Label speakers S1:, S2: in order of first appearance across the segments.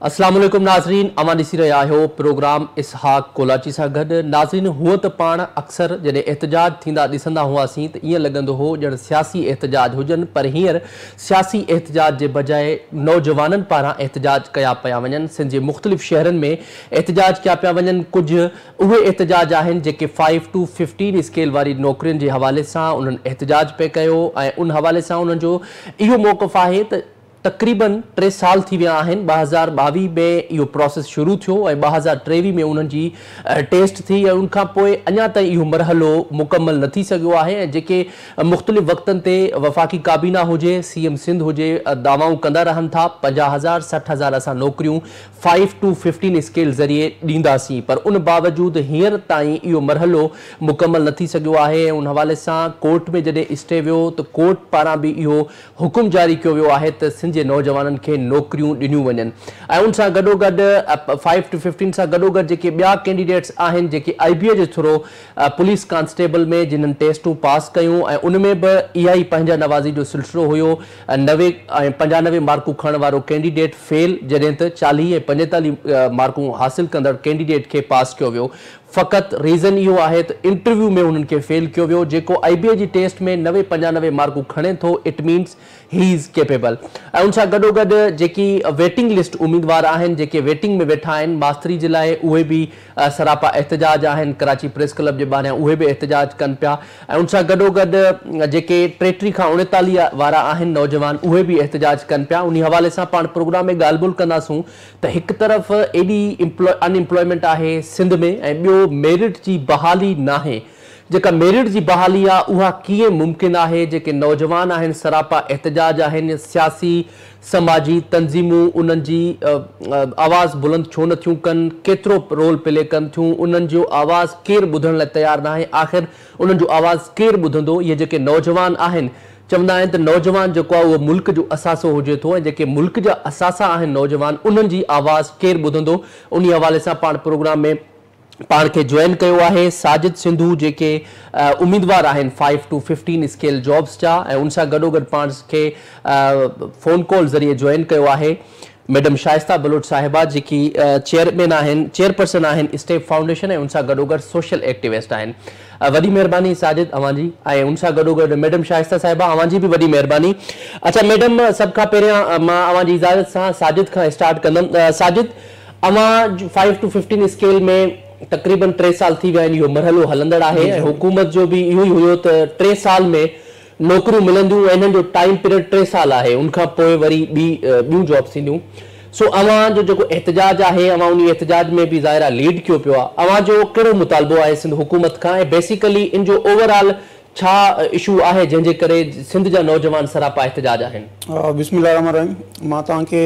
S1: اسلام عليڪم ناظرين، اوهان ڏسي رهيا آهيو پروگرام اسحاق ڪولاچي سان گڏ. ناظرين، هونء ته پاڻ اڪثر جڏهن احتجاج ٿيندا ڏسندا هئاسين ته ائين لڳندو هو ڄڻ سياسي احتجاج هجن، پر هينئر سياسي احتجاج جي بجاء نوجوانن پاران احتجاج ڪيا پيا وڃن. سنڌ جي مختلف شهرن ۾ احتجاج ڪيا پيا وڃن. ڪجهه اهي احتجاج آهن جيڪي 5 ٽو 15 اسڪيل واري نوڪرين جي حوالي سان انهن احتجاج پئي ڪيو ۽ ان حوالي سان انهن جو اهو موقف آهي ته تقريبن 3 سال ٿي ويا آهن، 2022 ۾ اهو پراسيس شروع ٿيو ۽ 2023 ۾ انهن جي ٽيسٽ ٿي ۽ ان کان پوء اڃا تائين اهو مرحلو مڪمل نه ٿي سگهيو آهي ۽ جيڪي مختلف وقتن تي وفاقي ڪابينا هجي، سي ايم سنڌ هجي، دعوائون ڪندا رهن ٿا 50,000 60,000 اسان نوڪريون 5 ٽو 15 اسڪيل ذريعي ڏينداسين، پر ان باوجود هينئر تائين اهو مرحلو مڪمل نه ٿي سگهيو آهي ۽ ان حوالي سان ڪورٽ ۾ جڏهن اسٽي ويو ته ڪورٽ پاران به اهو حڪم جاري ڪيو ويو آهي ته سنڌ جي نوجوانن کي نوڪريون ڏنيون وڃن ۽ ان سان گڏوگڏ 5 ٽو 15 سان گڏوگڏ جيڪي ٻيا ڪينڊيڊيٽس آهن جيڪي آئي بي اي جي ٿرو پوليس ڪانسٽيبل ۾ جنهن ٽيسٽون پاس ڪيون ۽ ان ۾ به اها ئي پنهنجا نوازي جو سلسلو هيو، 90 ۽ 95 مارڪون کڻڻ وارو ڪينڊيڊيٽ فيل جڏهن ته 40 ۽ 45 مارڪون حاصل ڪندڙ ڪينڊيڊيٽ کي پاس ڪيو ويو. فقط ريزن اهو آهي ته انٽرويو ۾ انهن کي فيل ڪيو ويو. جيڪو آئي بي اي جي ٽيسٽ ۾ 90 95 مارڪون کڻي ٿو it means he is capable ۽ ان سان گڏوگڏ جيڪي ويٽنگ لسٽ اميدوار آهن جيڪي ويٽنگ ۾ ويٺا آهن ماستري جي لاء اهي به سراپا احتجاج آهن، ڪراچي پريس ڪلب جي ٻاهريان اهي به احتجاج ڪن پيا ۽ ان سان گڏوگڏ جيڪي 33 کان 39 وارا آهن نوجوان اهي به احتجاج ڪن پيا. انهي حوالي سان پاڻ پروگرام ۾ ڳالهه ٻولهه ڪنداسون ته هڪ طرف ايڏي ان ايمپلائمينٽ آهي سنڌ ۾ ۽ ٻيو ميرٽ جي بحالي ناهي، جيڪا ميرٽ جي بحالي آ اها ڪيئن ممڪن آهي، جيڪي نوجوان آهن سراپا احتجاج آهن، سياسي سماجي تنظيمون انهن جي آواز بلند ڇو نه ٿيون ڪن، ڪيترو رول پلي ڪن ٿيون، انهن جو آواز ڪير ٻڌڻ لاء تيار ناهي، آخر انهن جو آواز ڪير ٻڌندو، اهي جيڪي نوجوان آهن چوندا آهن ته نوجوان جيڪو آهي اهو ملڪ جو اثاثو هجي ٿو ۽ جيڪي ملڪ جا اثاثا آهن نوجوان انهن جي آواز ڪير ٻڌندو، انهي حوالي سان پاڻ پروگرام ۾ پاڻ کي جوائن ڪيو آهي ساجد سنڌو جيڪي اميدوار آهن 5 ٽو 15 اسڪيل جابس جا ۽ ان سان گڏوگڏ پاڻ کي فون ڪال ذريعي جوائن ڪيو آهي ميڊم شائسته بلوچ صاحبه جيڪي چيئرمين آهن چيئرپرسن آهن اسٽيپ فائونڊيشن ۽ ان سان گڏوگڏ سوشل ايڪٽيوسٽ آهن. وڏي مهرباني ساجد اوهان جي ۽ ان سان گڏوگڏ ميڊم شائسته صاحبه اوهان جي به وڏي مهرباني. اڇا ميڊم سڀ کان پهريان مان اوهان جي اجازت سان ساجد کان اسٽارٽ ڪندم. ساجد اوهان 5 ٽو 15 اسڪيل ۾ تقريبن 3 سال ٿي ويا آهن اهو مرحلو هلندڙ آهي ۽ حڪومت جو به اهو ئي هيو ته 3 سال ۾ نوڪريون ملنديون ۽ انهن جو ٽائيم پيريڊ 3 سال آهي ان کان پوء وري ٻي ٻيون جابس ٿينديون سو اوهان جو جيڪو احتجاج آهي اوهان انهي احتجاج ۾ به ظاهر آهي ليڊ ڪيو پيو آهي اوهان جو ڪهڙو مطالبو آهي سنڌ حڪومت کان ۽ بيسيڪلي ان جو اوور آل ڇا اشو آهي جنهن جي ڪري سنڌ جا نوجوان سراپا احتجاج آهن؟
S2: بسم الله الرحمٰن الرحيم مان توهان کي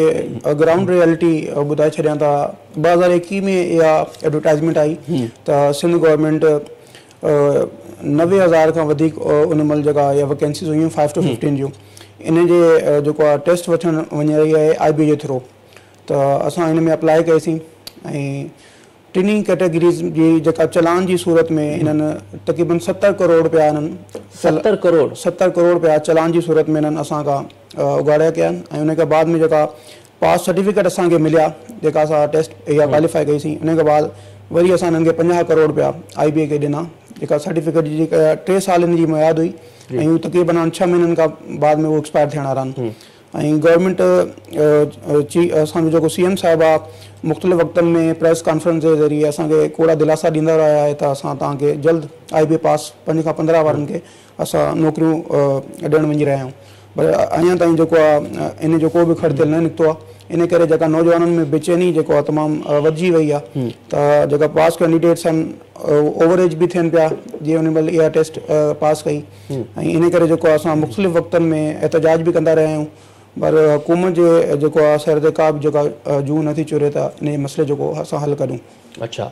S2: گرائونڊ ريئلٽي ٻڌائي ڇڏيان ته 2021 ۾ اها ايڊورٽائزمينٽ آئي ته سنڌ گورنمينٽ 90,000 کان وڌيڪ ان مهل جيڪا اها ويڪنسيز هيون 5 ٽو 15 جون ان جي جيڪو آهي ٽيسٽ وٺڻ وڃي رهي آهي آئي بي جي ٿرو ته اسان ان ۾ اپلائي ڪئيسين ۽ ٽنهي ڪيٽيگريز جي جيڪا چلان جي صورت ۾ انهن تقريبن 70 ڪروڙ رپيا انهن
S1: 70 ڪروڙ؟
S2: 70 ڪروڙ رپيا چلان جي صورت ۾ انهن اسان کان اڳاڙيا ڪيا آهن ۽ ان کان بعد ۾ جيڪا پاس سرٽيفڪيٽ اسان کي مليا جيڪا اسان ٽيسٽ اها ڪواليفائي ڪئي سين ان کان بعد وري اسان انهن کي 50 ڪروڙ رپيا آئي بي اي کي ڏنا جيڪا سرٽيفڪيٽ جي جيڪا 3 سال ان جي معياد هئي ۽ هو تقريبن هاڻ 6 مهينن کان بعد ۾ هو ايڪسپائر ٿيڻ وارا آهن ۽ گورنمينٽ چي اسان جو جيڪو سي ايم صاحب آ مختلف وقتن ۾ پريس ڪانفرنس جي ذريعي اسان کي ڪوڙا دلاسا ڏيندا رهيا آهي ته اسان توهان کي جلد آئي بي پاس 5 کان 15 وارن کي اسان نوڪريون ڏيڻ وڃي رهيا آهيون پر اڃا تائين جيڪو آ ان جو ڪو به کڙ تيل نه نڪتو آ ان ڪري جيڪا نوجوانن ۾ بيچيني جيڪو آ تمام وڌجي وئي آ ته جيڪا پاس ڪينڊيڊيٽس آهن اوور ايج به ٿين پيا جي ان مهل اها ٽيسٽ پاس ڪئي ۽ ان ڪري جيڪو آ اسان مختلف وقتن ۾ احتجاج به ڪندا رهيا آهيون پر حڪومت جي جيڪو آ سر تي ڪا به جيڪا جون نٿي چري ته ان جي مسئلي جو ڪو اسان حل ڪڍون.
S1: اڇا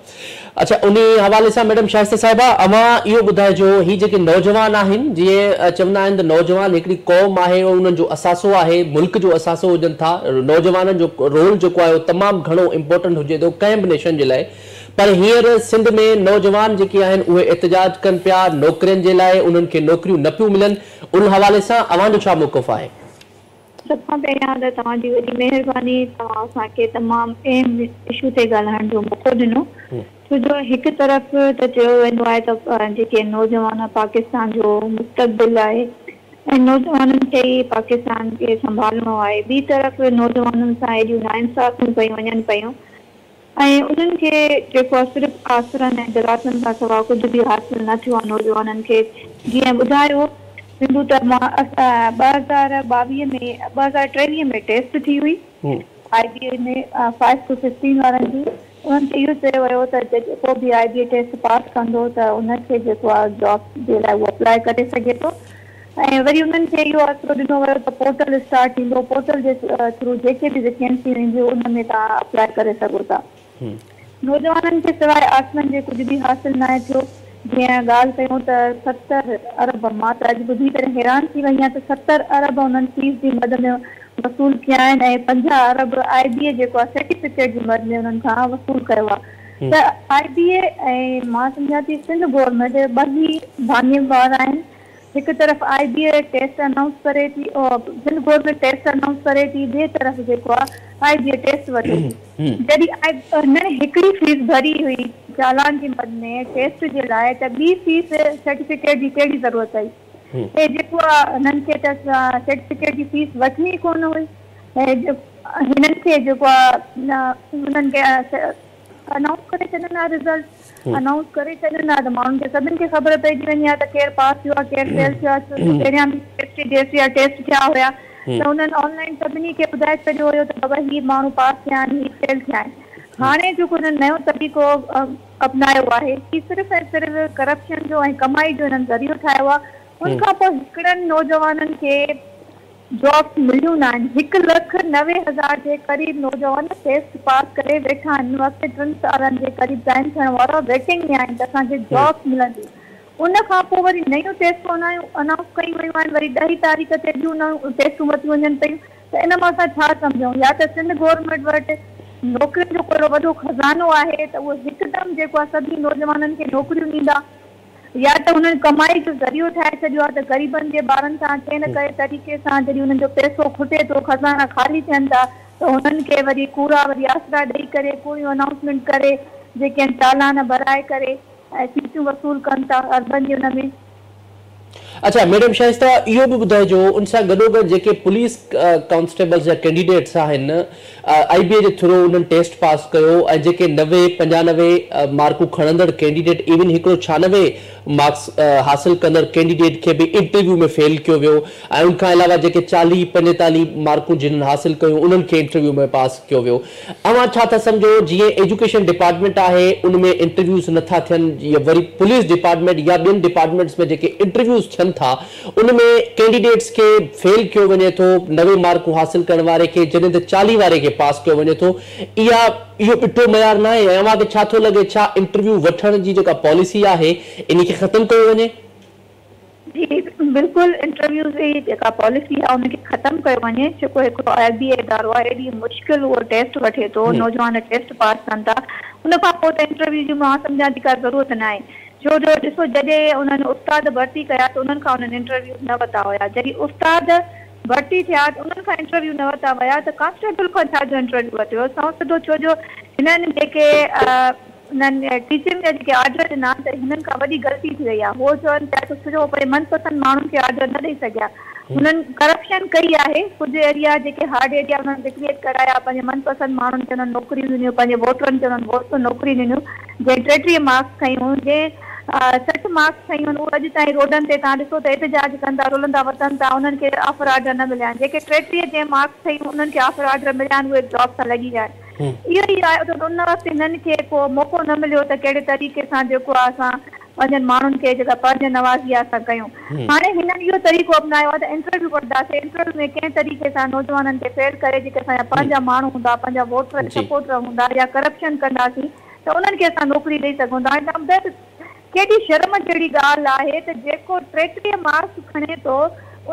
S1: اڇا انهي حوالي سان ميڊم شائسته صاحبه اوهان اهو ٻڌائجو هي جيڪي نوجوان آهن جيئن چوندا آهن ته نوجوان هڪڙي قوم آهي ۽ انهن جو اثاثو آهي ملڪ جو اثاثو هجن ٿا نوجوانن جو رول جيڪو آهي اهو تمام گهڻو امپورٽنٽ هجي ٿو ڪنهن به نيشن جي لاء پر هينئر سنڌ ۾ نوجوان جيڪي آهن اهي احتجاج ڪن پيا نوڪرين جي لاء انهن کي نوڪريون نه پيون ملن ان حوالي سان اوهان جو ڇا موقف آهي؟
S3: سڀ کان پهريان ته توهان جي وڏي مهرباني، توهان اسان کي تمام اهم اشو تي ڳالهائڻ جو موقعو ڏنو. ڇو جو هڪ طرف ته چيو ويندو آهي ته جيڪي نوجوان پاڪستان جو مستقبل آهي ۽ نوجوانن کي ئي پاڪستان کي سنڀالڻو آهي، ٻي طرف نوجوانن سان ايڏيون ناانصافيون ڪيون وڃن پيون ۽ انهن کي جيڪو آهي صرف آسرن ۽ دلاسن کان سواء ڪجهه به حاصل نه ٿيو آهي. نوجوانن کي جيئن ٻڌايو ويندو ته مان 2022 ۾ 2023 ۾ ٽيسٽ ٿي هئي آء بي اي ۾ 5 ٽو 15 وارن جي، انهن کي اهو چيو ويو ته جيڪو به آء بي اي ٽيسٽ پاس ڪندو ته ان کي جيڪو آهي جاب جي لاء اهو اپلاء ڪري سگهي ٿو ۽ وري انهن کي اهو آسرو ڏنو ويو ته پورٽل اسٽارٽ ٿيندو، پورٽل جي ٿرو جيڪي به ويڪينسيون اينديون ان ۾ توهان اپلاء ڪري سگهو ٿا. نوجوانن کي سواء آسرن جي ڪجهه به حاصل ناهي ٿيو. جيئن ڳالهه ڪيون ته 70 ارب، مان ته اڄ ٻڌي ڪري حيران ٿي وئي آهيان ته 70 ارب انهن فيس جي مد ۾ وصول ڪيا آهن ۽ 50 ارب آء بي اي جيڪو آهي سرٽيفڪيٽ جي مد ۾ انهن کان وصول ڪيو آهي ته آء بي اي ۽ مان سمجهان ٿي سنڌ گورنمينٽ ٻئي ڀاڱيوار آهن. هڪ طرف آء بي اي ٽيسٽ انائونس ڪري ٿي، سنڌ گورنمينٽ ٽيسٽ انائونس ڪري ٿي، ٻئي طرف جيڪو آهي آء بي اي ٽيسٽ وٺي ٿي. جڏهن آء هنن هڪڙي فيس ڀري هئي چالان جي مد ۾ ٽيسٽ جي لاء ته ٻي فيس سرٽيفڪيٽ جي ڪهڙي ضرورت هئي؟ هي جيڪو آهي هنن کي ته سرٽيفڪيٽ جي فيس وٺڻي ئي ڪونه هئي. هنن کي جيڪو آهي انهن کي انائونس ڪري ڇڏن ها، رزلٽ انائونس ڪري ڇڏن ها ته ماڻهن کي سڀن کي خبر پئجي وڃي ها ته ڪير پاس ٿيو آهي ڪير فيل ٿيو آهي. ڇو ته پهريان به ٽيسٽ جي ايس جا ٽيسٽ ٿيا هيا ته انهن آن لائن سڀني کي ٻڌائي ڇڏيو هيو ته بابا هي ماڻهو پاس ٿيا آهن هي فيل ٿيا آهن. هاڻي جيڪو انهن نيو طريقو اپنايو آهي هي صرف ۽ صرف ڪرپشن جو ۽ ڪمائي جو انهن ذريعو ٺاهيو آهي. ان کان پوء هڪڙن نوجوانن کي جابس مليون ناهن، 1,90,000 جي قريب نوجوان ٽيسٽ پاس ڪري ويٺا آهن، هن وقت 3 سالن جي قريب ٽائيم ٿيڻ وارو آهي، ويٽنگ ۾ آهن ته اسان کي جابس ملندي. ان کان پوء وري نيون ٽيسٽون انائونس ڪيون ويون آهن، وري 10 تاريخ تي ٻيون نيون ٽيسٽون ورتيون وڃن پيون ته ان مان اسان ڇا سمجهون؟ يا ته سنڌ گورنمينٽ وٽ نوڪرين جو ڪو اهڙو وڏو خزانو آهي ته اهو هڪدم جيڪو آهي سڀني نوجوانن کي نوڪريون ڏيندا، يا ته هنن ڪمائي جو ذريعو ٺاهي ڇڏيو آهي ته غريبن جي ٻارن سان ڪنهن نه ڪنهن طريقي سان جڏهن هنن جو پئسو کٽي ٿو، خزانا خالي ٿين ٿا ته هنن کي وري ڪوڙا وري آسرا ڏئي ڪري ڪوڙيون انائونسمينٽ ڪري جيڪي آهن چالان ڀرائي ڪري ۽ فيسون وصول ڪن ٿا اربن جي ان ۾.
S1: اڇا ميڊم شائسته اهو به ٻڌائجو ان سان گڏوگڏ جيڪي پوليس ڪانسٽيبلز جا ڪينڊيڊيٽس آهن آئي بي اي جي ٿرو انهن ٽيسٽ پاس ڪيو ۽ جيڪي 90 95 مارڪون کڻندڙ ڪينڊيڊيٽ ايون هڪڙو 96 مارڪس حاصل ڪندڙ ڪينڊيڊيٽ کي به انٽرويو ۾ فيل ڪيو ويو ۽ ان کان علاوه جيڪي 40 45 مارڪون جنهن حاصل ڪيون انهن کي انٽرويو ۾ پاس ڪيو ويو اوهان ڇا ٿا سمجهو جيئن ايجوڪيشن ڊپارٽمينٽ آهي ان ۾ انٽرويوز نه ٿا ٿين يا وري پوليس ڊپارٽمينٽ يا ٻين ڊپارٽمينٽس ۾ جيڪي انٽرويوز ٿين ٿا ان ۾ ڪينڊيڊيٽس کي فيل ڪيو وڃي ٿو 90 مارڪون حاصل ڪرڻ واري کي جڏهن ته 40 واري کي پاس ڪيو وڃي ٿو اها اهو ٻٽو معيار ناهي ۽ اوهان کي ڇا ٿو لڳي ڇا انٽرويو وٺڻ جي جيڪا پاليسي آهي انهي کي ختم ڪيو وڃي؟
S3: جي بلڪل انٽرويوز جي جيڪا پاليسي آهي ان کي ختم ڪيو وڃي جيڪو هڪڙو آء بي اي ادارو آهي ايڏي مشڪل اهو ٽيسٽ وٺي ٿو نوجوان ٽيسٽ پاس ڪن ٿا ان کان پوء ته انٽرويو جي مان سمجهان ٿي ڪا ضرورت ناهي ڇو جو ڏسو جڏهن انهن استاد ڀرتي ڪيا ته انهن کان انهن انٽرويوز نه ورتا هيا جڏهن استاد ڀرتي ٿيا ته انهن کان انٽرويو نه ورتا ويا ته ڪانسٽيبل کان ڇا جو انٽرويو ورتو ويو سنئون سڌو ڇو جو هنن جيڪي انهن ٽيچنگ جا جيڪي آرڊر ڏنا ته هنن کان وڏي غلطي ٿي وئي آهي هو چون پيا ته ڇو جو هو پنهنجي من پسند ماڻهن کي آرڊر نه ڏئي سگهيا هنن ڪرپشن ڪئي آهي ڪجهه ايريا جيڪي هارڊ ايريا انهن ڊڪليئر ڪرايا پنهنجي من پسند ماڻهن کي انهن نوڪريون ڏنيون پنهنجي ووٽرن کي انهن نوڪريون ڏنيون جنهن 33 مارڪس کنيون هيون جنهن 60 مارڪس کنيون آهن اهي اڄ تائين روڊن تي توهان ڏسو ته احتجاج ڪن ٿا رلندا وتن ٿا انهن کي آفر آرڊر نه مليا آهن جيڪي 33 جنهن مارڪس کنيون انهن کي آفر آرڊر مليا آهن اهي جاب سان لڳي ويا آهن اهو ئي آهي ته ان وقت هنن کي ڪو موقعو نه مليو ته ڪهڙي طريقي سان جيڪو آهي اسان پنهنجن ماڻهن کي جيڪا پنهنجي نوازي آهي اسان ڪيون. هاڻي هنن اهو طريقو اپنايو آهي ته انٽرويو وٺنداسين، انٽرويو ۾ ڪنهن طريقي سان نوجوانن کي فيل ڪري جيڪي اسان جا پنهنجا ماڻهو هوندا، پنهنجا ووٽر سپورٽر هوندا يا ڪرپشن ڪنداسين ته انهن کي اسان نوڪري ڏئي سگهون ٿا. هاڻي توهان ٻڌايو ته ڪيڏي شرم جهڙي ڳالهه آهي ته جيڪو 33 مارڪس کڻي ٿو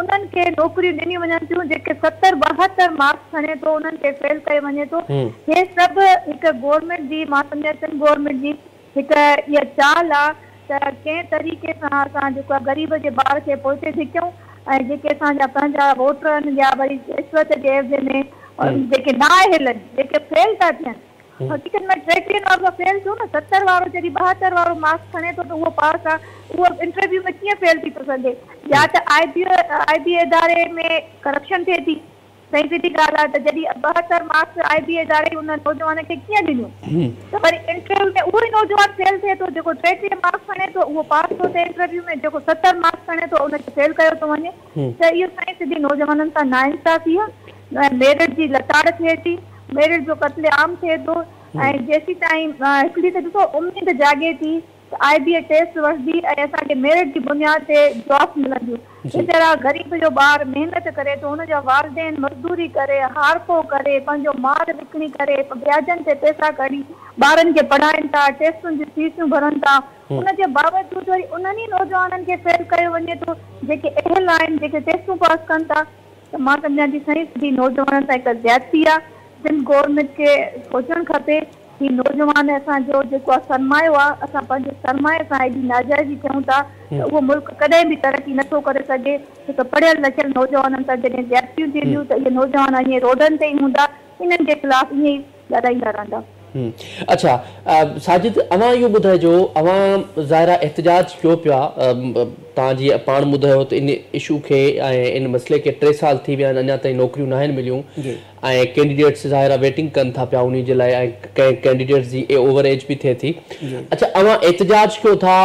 S3: انهن کي نوڪريون ڏنيون وڃن ٿيون، جيڪي 70 72 مارڪس کڻي ٿو انهن کي فيل ڪيو وڃي ٿو. هي سڀ هڪ گورنمينٽ جي مان سمجهان سنڌ گورنمينٽ جي هڪ اها چال آ ته ڪنهن طريقي سان اسان جيڪو آ غريب جي ٻار کي پوئتي ڌڪيون ۽ جيڪي اسان جا پنهنجا ووٽر آهن يا وري رشوت جي عيوض ۾ جيڪي نااهل آهن، جيڪي فيل ٿا ٿين، حقيقت ۾ 33 وارو ته فيل ٿيو نه، 70 وارو جڏهن 72 وارو مارڪس کڻي ٿو ته اهو پاس آهي، اهو انٽرويو ۾ ڪيئن فيل ٿي ٿو سگهي؟ يا ته آء بي اداري ۾ ڪرپشن ٿئي ٿي. سائين سڌي ڳالهه آهي ته جڏهن 72 مارڪس آء بي اداري ان نوجوان کي ڪيئن ڏنيون ته وري انٽرويو ۾ اهو ئي نوجوان فيل ٿئي ٿو جيڪو 33 مارڪس کڻي ٿو اهو پاس ٿو ٿئي انٽرويو ۾ جيڪو 70 مارڪس کڻي ٿو ان کي فيل ڪيو ٿو وڃي ته اهو سائين سڌي نوجوانن سان ناانصافي آهي ۽ ميرٽ جي لتاڙ ٿئي ٿي، ميرٽ جو قتل عام ٿئي ٿو ۽ جيسيتائين هڪڙي ته ڏسو اميد جاڳي ٿي ته آء بي اي ٽيسٽ وٺبي ۽ اسان کي ميرٽ جي بنياد تي جابس ملنديون. ويچارا غريب جو ٻار محنت ڪري ٿو، ان جا والدين مزدوري ڪري، هارپو ڪري، پنهنجو مال وڪڻي ڪري، وياجن تي پئسا ڪڍي ٻارن کي پڙهائين ٿا، ٽيسٽن جون فيسون ڀرن ٿا، ان جي باوجود وري انهن ئي نوجوانن کي فيل ڪيو وڃي ٿو، جيڪي اهل آهن، جيڪي ٽيسٽون پاس ڪن ٿا. ته مان سمجهان ٿي سائين سڌي نوجوانن سان هڪ زيادتي آ، سنڌ گورنمينٽ کي سوچڻ کپي هي نوجوان اسان جو جيڪو آ سرمايو آ، اسان پنهنجي سرمائي سان ايڏي ناجائزي ڪيون ٿا ته اهو ملڪ ڪڏهن به ترقي نه ٿو ڪري سگهي، هڪ پڙهيل لکيل نوجوانن سان جڏهن زيادتيون ٿينديون ته اهي نوجوان ائين روڊن تي ئي هوندا، انهن جي خلاف ائين ئي ڳالهائيندا رهندا.
S1: اڇا ساجد اوهان اهو ٻڌائجو اوهان ظاهر آ احتجاج ڪيو پيا توهان جيئن پاڻ ٻڌايو ته ان اشو کي ۽ ان مسئلي کي 3 سال ٿي ويا آهن اڃا تائين نوڪريون ناهن مليون ۽ ڪينڊيڊيٽس ظاهر آ ويٽنگ ڪن ٿا پيا انهي جي لاء ۽ ڪنهن ڪينڊيڊيٽس جي اوور ايج به ٿئي ٿي اڇا اوهان احتجاج ڪيو ٿا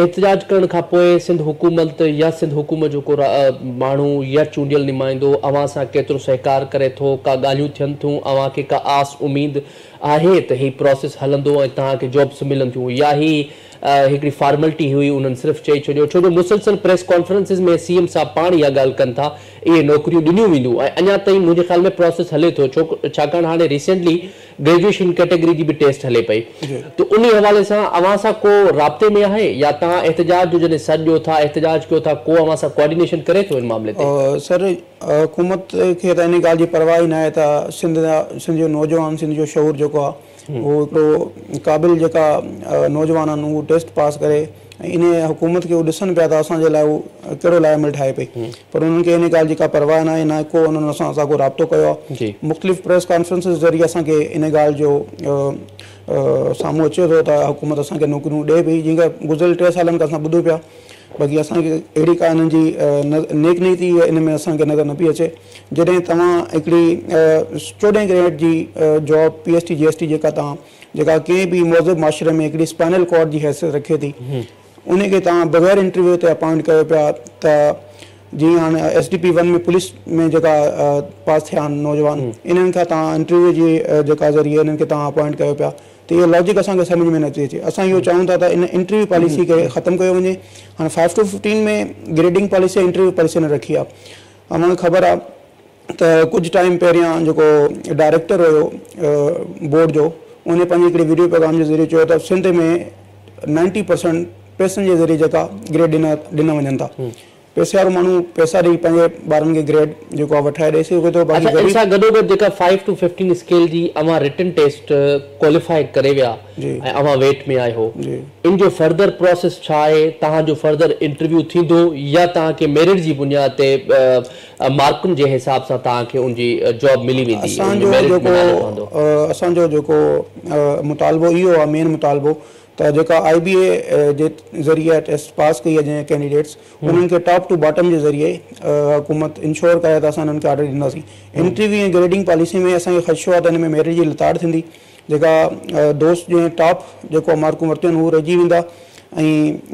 S1: احتجاج ڪرڻ کان پوء سنڌ حڪومت يا سنڌ حڪومت جو ڪو ماڻهو يا چونڊيل نمائندو اوهان سان ڪيترو سهڪار ڪري ٿو ڪا ڳالهيون ٿين ٿيون اوهان کي ڪا آس اميد آهي ته هي پراسيس هلندو ۽ توهان کي جابس ملنديون يا هي هڪڙي فارملٽي هئي انهن صرف چئي ڇڏيو ڇو جو مسلسل پريس ڪانفرنسز ۾ سي ايم صاحب پاڻ اها ڳالهه ڪن ٿا اهي نوڪريون ڏنيون وينديون ۽ اڃا تائين منهنجي خيال ۾ پراسيس هلي ٿو ڇو ڇاڪاڻ هاڻي ريسينٽلي گريجوئيشن ڪيٽيگري جي به ٽيسٽ هلي پئي ته انهي حوالي سان اوهان سان ڪو رابطي ۾ آهي يا توهان احتجاج جو جڏهن سڏ ڏيو ٿا احتجاج ڪيو ٿا ڪو اوهان سان ڪوآرڊينيشن ڪري ٿو ان معاملي تي؟
S2: سر حڪومت کي ته ان ڳالهه جي پرواهه ئي ناهي ته سنڌ جا سنڌ جو نوجوان سنڌ جو شعور جيڪو آهي اهو هڪڙو قابل جيڪا نوجوان آهن اهو ٽيسٽ پاس ڪري ۽ ان حڪومت کي هو ڏسن پيا ته اسان جي لاء هو ڪهڙو لاء عمل ٺاهي پئي پر انهن کي ان ڳالهه جي ڪا پرواهه ناهي نه ڪو انهن اسان سان ڪو رابطو ڪيو آهي مختلف پريس ڪانفرنسز ذريعي اسان کي ان ڳالهه جو سامهون اچي ٿو ته حڪومت اسان کي نوڪريون ڏئي پئي جنهن کي گذريل 3 سالن کان اسان ٻڌون پيا باقي اسان کي اهڙي ڪا انهن جي نيڪ نيتي ان ۾ اسان کي نظر نه پئي اچي. جڏهن توهان هڪڙي 14 گريڊ جي job P S T G S T جيڪا توهان جيڪا ڪنهن به مهذب معاشري ۾ هڪڙي اسپائنل ڪارڊ جي حيثيت رکي ٿي ان کي توهان بغير انٽرويو تي اپائنٽ ڪيو پيا ته جيئن هاڻي ايس ڊي پي 1 ۾ پوليس ۾ جيڪا پاس ٿيا آهن نوجوان انهن کان توهان انٽرويو جي جيڪا ذريعي انهن کي توهان اپائنٽ ڪيو پيا ته اهو لاجڪ اسان کي سمجهه ۾ نه ٿي اچي. اسان اهو چاهيون ٿا ته ان انٽرويو پاليسي کي ختم ڪيو وڃي. هاڻي 5 to 15 ۾ grading policy ۽ interview policy نه رکي آهي. اوهان کي خبر آهي ته ڪجهه ٽائيم پهريان جيڪو ڊائريڪٽر هيو بورڊ جو ان پنهنجي هڪڙي وڊيو پيغام جي ذريعي چيو ته سنڌ ۾ 90% پئسن جي ذريعي جيڪا گريڊ ڏنا وڃن ٿا. پئسي وارو ماڻهو پئسا ڏئي پنهنجي ٻارن کي گريڊ جيڪو آهي وٺرائي ڏئي سگهي ٿو باقي
S1: اڇا ان
S2: غريب.
S1: سان گڏوگڏ جيڪا 5 ٽو 15 اسڪيل جي اوهان رٽن ٽيسٽ ڪواليفائي ڪري ويا ۽ اوهان ويٽ ۾ آهيو ان جو فردر پراسيس ڇا آهي توهان جو فردر انٽرويو ٿيندو يا توهان کي ميرٽ جي بنياد تي مارڪن جي حساب سان توهان کي ان جي جاب ملي ويندي
S2: اسان
S1: ان
S2: جو
S1: ۾ ميرٽ ۾
S2: جيڪو
S1: نالو ٺهندو.
S2: اسان جو جيڪو مطالبو اهو آهي مين مطالبو ته جيڪا آئي بي اي جي ذريعي ٽيسٽ پاس ڪئي آهي جنهن ڪينڊيڊيٽس انهن کي ٽاپ ٽو باٽم جي ذريعي حڪومت انشور ڪري ته اسان انهن کي آرڊر ڏينداسين. انٽرويو ۽ گريڊنگ پاليسي ۾ اسان کي خدشو آهي ته ان ۾ ميرٽ جي لتاڙ ٿيندي جيڪا دوست جنهن ٽاپ جيڪو مارڪون ورتيون آهن هو رهجي ويندا ۽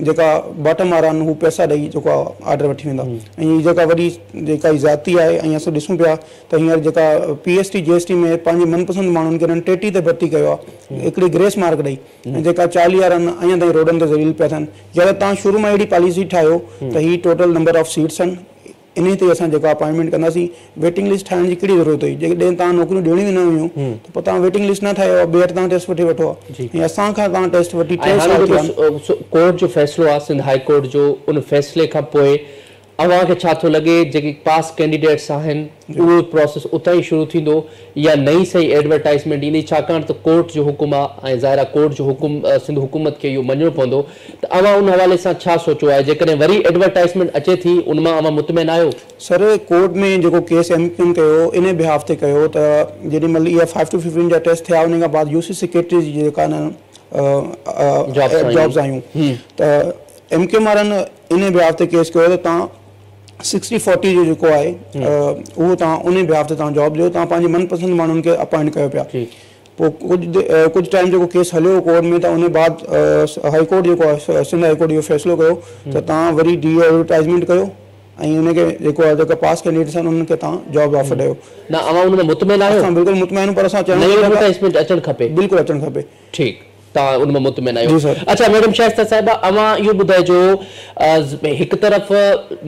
S2: جيڪا باٽم وارا آهن هو پئسا ڏئي جيڪو آرڊر وٺي ويندا ۽ هي جيڪا وڏي جيڪا هي زيادتي آهي ۽ اسان ڏسون پيا ته هينئر جيڪا پي ايس ٽي جي ايس ٽي ۾ پنهنجي من پسند ماڻهن کي انهن ٽي ٽي تي ڀرتي ڪيو آهي هڪڙي گريس مارڪ ڏئي ۽ جيڪا 40 وارا آهن اڃا تائين روڊن تي ذليل پيا ٿين يا ته توهان شروع مان اهڙي پاليسي ٺاهيو ته هي ٽوٽل نمبر آف سيٽس آهن انهي تي اسان جيڪا اپائنٽمينٽ ڪنداسين ويٽنگ لسٽ ٺاهڻ جي ڪهڙي ضرورت هئي جيڪڏهن توهان نوڪريون ڏيڻيون ئي نه هيون ته پوء توهان ويٽنگ لسٽ نه ٺاهيو ها ٻيهر توهان ٽيسٽ وٺي وٺو ها ۽ اسان کان توهان ٽيسٽ وٺي
S1: ۽
S2: 3
S1: هاڻي
S2: سال ٿي ويا آهن.
S1: جيڪو ڪورٽ جو فيصلو آهي سنڌ هائي ڪورٽ جو ان فيصلي کان پوء اوهان کي ڇا ٿو لڳي جيڪي پاس ڪينڊيڊيٽس آهن اهو پروسيس اتان ئي شروع ٿيندو يا نئين سئي ايڊورٽائزمينٽ ايندي ڇاڪاڻ ته ڪورٽ جو حڪم آهي ۽ ظاهر آهي ڪورٽ جو حڪم سنڌ حڪومت کي اهو مڃڻو پوندو ته اوهان ان حوالي سان ڇا سوچيو آهي جيڪڏهن وري ايڊورٽائزمينٽ اچي ٿي ان مان اوهان مطمئن آهيو؟
S2: سر ڪورٽ ۾ جيڪو case M Q M Q ان بيهاف تي ڪيو ته جيڏي مهل اها 5 ٽو 15 جا ٽيسٽ ٿيا ان کان بعد يو سي سيڪريٽري جي جيڪا نه جابس آيون ته ايم ڪيو ايم وارن ان بيهاف تي ڪيس ڪيو ته توهان 60 40 جو جيڪو آهي اهو توهان ان بيهاف تي توهان جاب ڏيو توهان پنهنجي من پسند ماڻهن کي اپائنٽ ڪيو پيا پوء ڪجهه ٽائيم جيڪو ڪيس هليو ڪورٽ ۾ ته ان بعد هائي ڪورٽ جيڪو آهي سنڌ هائي ڪورٽ اهو فيصلو ڪيو ته توهان وري ڊي ايڊورٽائزمينٽ ڪيو ۽ ان کي جيڪو آهي جيڪا پاس ڪينڊيڊيٽس آهن انهن کي توهان جاب آفر ڏيو.
S1: نه اوهان ان ۾ مطمئن آهيو؟
S2: اسان بلڪل مطمئن آهيون پر اسان چاهيون
S1: نئين ايڊورٽائزمينٽ اچڻ کپي.
S2: بلڪل اچڻ کپي.
S1: ٺيڪ توهان ان ۾ مطمئن آهيو.
S2: جي سر.
S1: اڇا ميڊم شائسته صاحبه اوهان اهو ٻڌائجو هڪ طرف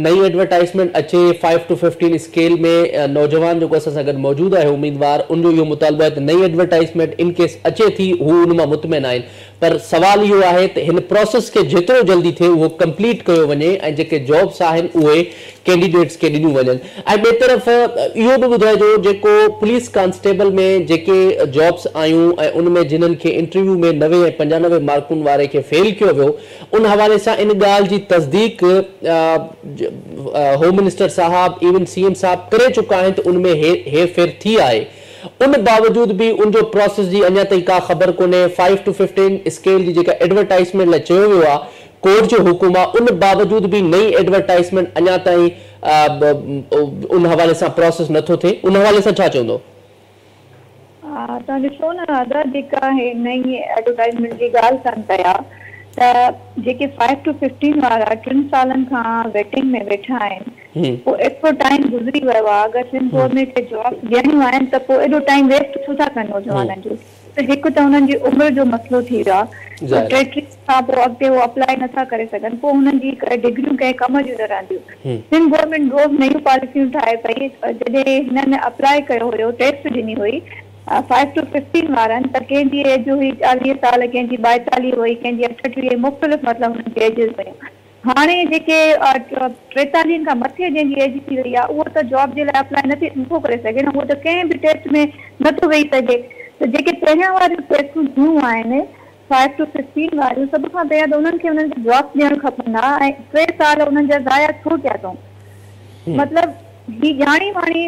S1: نئين ايڊورٽائزمينٽ اچي 5 ٽو 15 اسڪيل ۾ نوجوان جيڪو اسان سان گڏ موجود آهي اميدوار ان جو اهو مطالبو آهي ته نئين ايڊورٽائزمينٽ ان ڪيس اچي ٿي هو ان مان مطمئن آهن پر سوال اهو آهي ته هن پروسيس کي جيترو جلدي ٿئي اهو ڪمپليٽ ڪيو وڃي ۽ جيڪي جابس آهن اهي ڪينڊيڊيٽس کي ڏنيون وڃن ۽ ٻئي طرف اهو به ٻڌائجو جيڪو پوليس ڪانسٽيبل ۾ جيڪي جابس آيون ۽ ان ۾ جنهن کي انٽرويو ۾ 90 ۽ 95 مارڪن واري کي فيل ڪيو ويو ان حوالي سان ان ڳالهه جي تصديق هوم منسٽر صاحب ايون سي ايم صاحب ڪري چڪا آهن ته ان ۾ هير ڦير ٿي آهي ان باوجود به ان جو پراسيس جي اڃا تائين ڪا خبر ڪونهي، 5 ٽو 15 اسڪيل جي جيڪا ايڊورٽائيزمينٽ لاء چيو ويو آهي ڪورٽ جو حڪم آهي ان باوجود به نئين ايڊورٽائيزمينٽ اڃا تائين ان حوالي سان پراسيس نٿو ٿئي ان حوالي سان ڇا چوندو؟
S3: توهان ڏسو نه ادا جيڪا هي نئين ايڊورٽائيزمينٽ جي ڳالهه ڪن پيا ته جيڪي 5 ٽو 15 وارا 3 سالن کان ويٽنگ ۾ ويٺا آهن پوء ايترو ٽائيم گذري ويو آهي اگر سنڌ گورنمينٽ کي جابس ڏيڻيون آهن ته پوء ايڏو ٽائيم ويسٽ ڇو ٿا ڪن نوجوانن جو ته هڪ ته هنن جي عمر جو مسئلو ٿي ويو آهي پوء 33 کان پوء اڳتي هو اپلائي نٿا ڪري سگهن پوء هنن جي ڊگريون ڪنهن ڪم جون نه رهنديون سنڌ گورنمينٽ روز نيون پاليسيون ٺاهي پئي جڏهن هنن اپلائي ڪيو هيو ٽيسٽ ڏني هئي 5 ٽو 15 وارن ته ڪنهن جي ايج هئي 40 سال ڪنهن جي 42 هئي ڪنهن جي 38 مختلف مطلب هنن جي ايجز هيون هاڻي جيڪي 43 کان مٿي جنهن جي ايج ٿي وئي آهي اهو ته جاب جي لاء اپلائي نٿو ڪري سگهي نه اهو ته ڪنهن به ٽيسٽ ۾ نٿو ويهي سگهي ته جيڪي پهريان واريون ٽيسٽون ٿيون آهن 5 ٽو 15 واريون سڀ کان پهريان ته انهن کي انهن کي جابس ڏيڻ کپن ها ۽ 3 سال انهن جا ضايع ڇو ڪيا اٿئون مطلب هي ڄاڻي واڻي